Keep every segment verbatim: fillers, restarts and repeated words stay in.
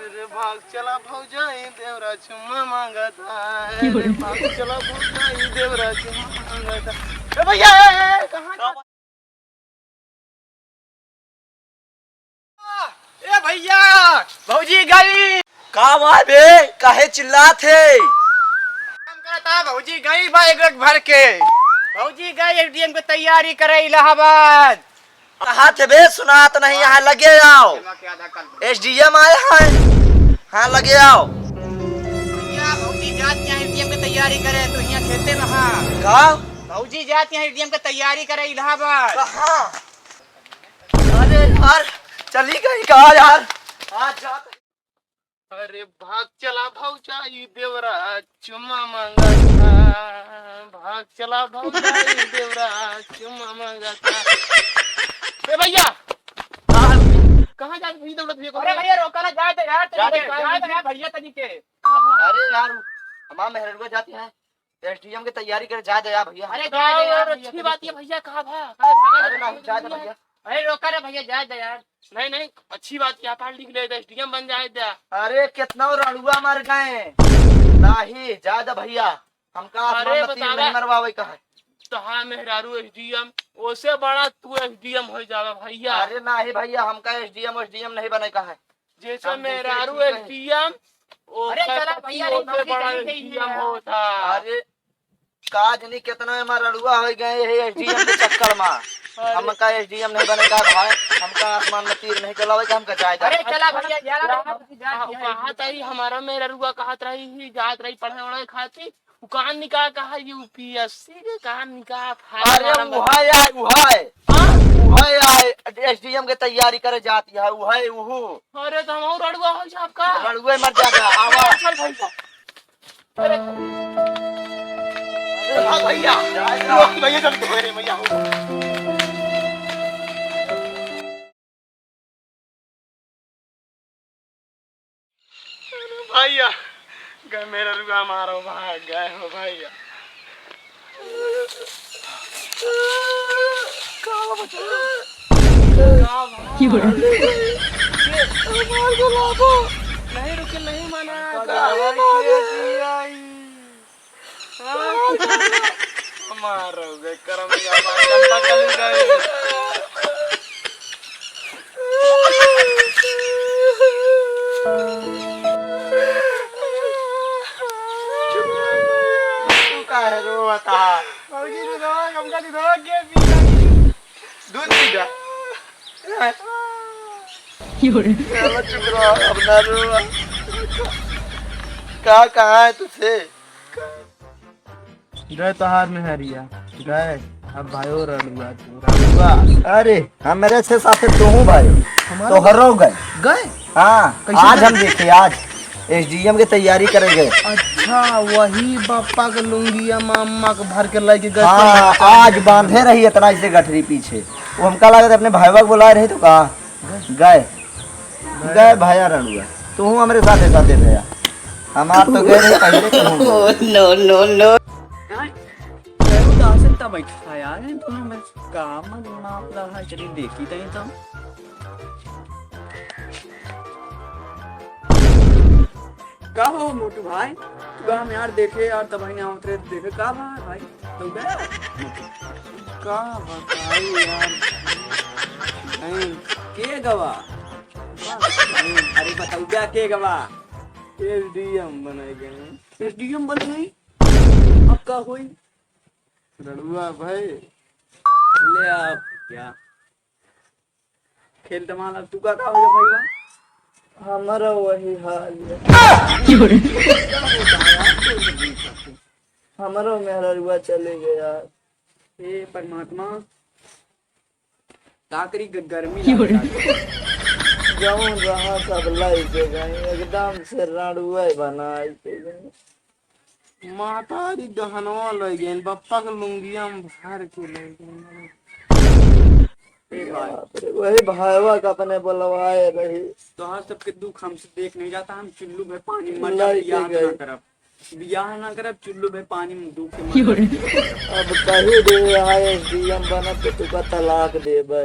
अरे भाग चला भौजाई, देवरा चुम्मा मांगता है। अरे भाग चला भौजाई, देवरा चुम्मा मांगता। ए भैया, ए, ए, ए, कहाँ जा-, ए भैया, भौजी गई। का बा बे, काहे चिल्लात है? काम करता, भौजी गई बा एक, एक भर के। भौजी गई एसडीएम के तैयारी करे इलाहाबाद। कहाँ थे बे, सुनात नहीं, यहाँ लगे आओ। एसडीएम आए हैं, हाँ लगे आओ। भैया, भौजी जात यहाँ एसडीएम के तैयारी करे, तो यहाँ खेते में हाँ। का? भौजी जात यहाँ एसडीएम के तैयारी करे इलाहाबाद। कहाँ? अरे यार, चली गई का यार? आज जात अरे भाग चला भौजाई देवरा चुम्मा मांगता, भाग चला भौजाई देवरा चुम्मा मांगता। ए भैया, कहाँ जात भैया दौड़त भैया? अरे भैया रोका ना, जाए दे यार, जाए दे, जाए दे यार भैया तनी के। अरे यार, हमार मेहररुआ जाती है। एसडीएम के तैयारी करे, जाए दे यार भैया। अरे जाए दे यार, अच्छी बात है भैया, कहाँ भा-, कहाँ भागा अरे ना, जाए दे भैया। अरे रोका रे भैया, जाए दे यार। नहीं, नहीं, अच्छी बात है, पढ़ लिख ले, एसडीएम बन जाए दे। अरे कितना रड़ुआ मर गए। नहीं, जाए दे भैया, हमका आसमान अरे नसीब बतावा। नहीं मरवावे का है। तोहार मेहरारू एसडीएम, ओसे बड़ा तू एसडीएम हो जावा भैया। अरे नहीं भैया, हमका एसडीएम, एसडीएम नहीं बने का है। जैसे हम मेहरारू एसडीएम, अरे ओकर चला पति भैया, ओसे बड़ा एसडीएम होता। अरे का जनी कितना एमा रड़ुआ हो गए यही एसडीएम के चक्कर में। अरे। हमका एसडीएम नहीं बने का भाई, हमका आसमान में तीर नहीं चलावे का, हमका जाए का। अरे चला भैया, यार, कहा तरी हमारा मेहरारुआ कहत रही ही, जात रही पढ़े वढ़े खातिर, उ कान निकाल कहा यूपीएससी के कान निकाल फाड़ अरे मारम उहाय आय, उहाय। हाँ? उहाय आय, एसडीएम के तैयारी करे जाती है, उहाय उहू। अरे तो हम और अड़ुआ हो जाब का? रड़ुए मर जाता, आवा। चल भाई साहब। अरे। अरे भाग भैया। भैया चल के मेरे भैया हो। अरे भैया, गए मेहररुआ मारो भाग गए हो भैया। का बचा? का बचा? की हो रहा है? हमार गुलाबो। नहीं रुके, नहीं माना। का काहे भाई मारे? के आई? मार हो गए, करम या मार, चंपा चली गई। तू काहे रोवत हा? भौजी, दूधवा, हमका दूधवा के पी जाई। दूध पी जा। चलो, चुप रहो, अब ना रो। का, कहाँ है तुझसे? गए तोहार मेहरिया, गए। अब भाइयों रड़ुआ तू, रड़ुआ। अरे, हमरे से साथे तू हूँ भाई। हमारा तोहरो गए। गए? हाँ, कैसे आज गए? हम देखे, आज एसडीएम के तैयारी करे गए। अच्छा, वही बप्पा के लुंगिया मामा के भर के लेके गए। हाँ, आज बांधे रही इतना ऐसे गठरी पीछे। वो हमका लागत अपने भाईवा के बुलाए रहे तो का? गए। गए भैया रड़ुआ। तू हूँ हमरे साथे साथे भैया। हमार तो गए रहे पहले तू हूँ। No, no, no। यार, कहो तो आ सकता बैठा था यार, इन दोनों में का मन मामला है, चलिए देखी तनी तो। का हो मोटू भाई, तू हम यार देखे यार, तब ही आवत रहे, देखे का बा भाई? तो गया? का बताई यार? नहीं, के गवा? अरे बताउबा के गवा? एसडीएम बने गए। एसडीएम बन गई? अब का होई? रड़ुआ भाई। ले आप क्या? खेल धमाल, अब तू का, का हो गया भाई बा? हमारा वही हाल है। हमारो मेहररुआ चले गया। हे परमात्मा, का करी, ग-, गर्मी लागत है। जौन रहा सब लइके गए, एकदम से रड़ुए बनाइके गए। महतारी गहनवा लइ गइन, बप्पा के लुंगिया में भर के लइ गइन। ए भाई। बाप रे, वही भाईवा का अपने बुलवाए रही। तोहार सबके दुख हमसे देख नहीं जाता, हम चुल्लू भर पानी मर जाब, लइके बियाह तो ना गए। करब। बियाह ना करब, चुल्लू भर पानी में डूब के मर जाब। अब कही दे, यहाँ एसडीएम बनब तो तुका तलाक देबे।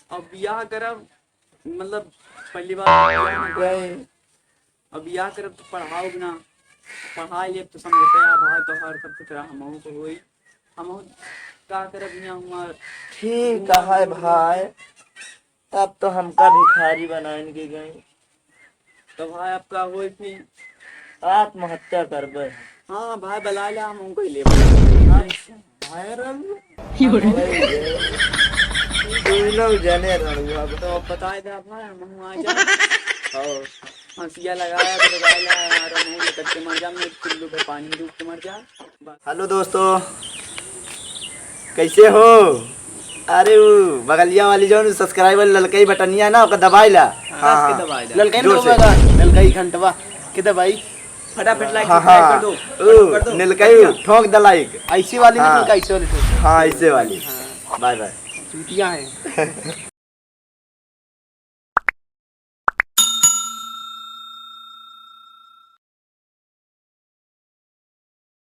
अब बियाह करब, मतलब, पहली बार बियाह ना करब। गए। अब बियाह करब तो पढ़ाओ बिना, पढ़ाई लेब तो समझते आ भाई, तोहार सब कुछ रहा, हमहू को होई, हमहू का करब यहाँ हुआ। ठीक है भाई, अब तो हमका भिखारी बनाइन के गई। तो भाई आपका होई फिर? आत्महत्या करबे। हाँ भाई, बलाइ ला, हम उनको ही लेब। अच्छा, भाई रंग। दोनों जने रंग अब। तो अब बताए दे भाई, हम आ जाए। और हंसिया लगाया तो बलाइ ला यार, हम लटक के मर जा, मैं कुल्लू पे पानी डूब के मर जा। हेलो दोस्तों, कैसे हो? अरे वो बगलिया वाली जौन सब्सक्राइबर ललकई बटनिया ना, ओकर दबाई ला। हाँ, हाँ। दबाई ला। ललकई जोर से। ललकई घंटवा के दबाई। फटाफट लाइक हाँ, सब्सक्राइब हाँ। कर दो। ओ, कर दो। ललकई कर दो। ठोक द लाइक। ऐसे वाली ना, हाँ। ललकई ऐसे वाली ठोक। हाँ, ऐसे वाली। हाँ। Bye bye. चूतिया है।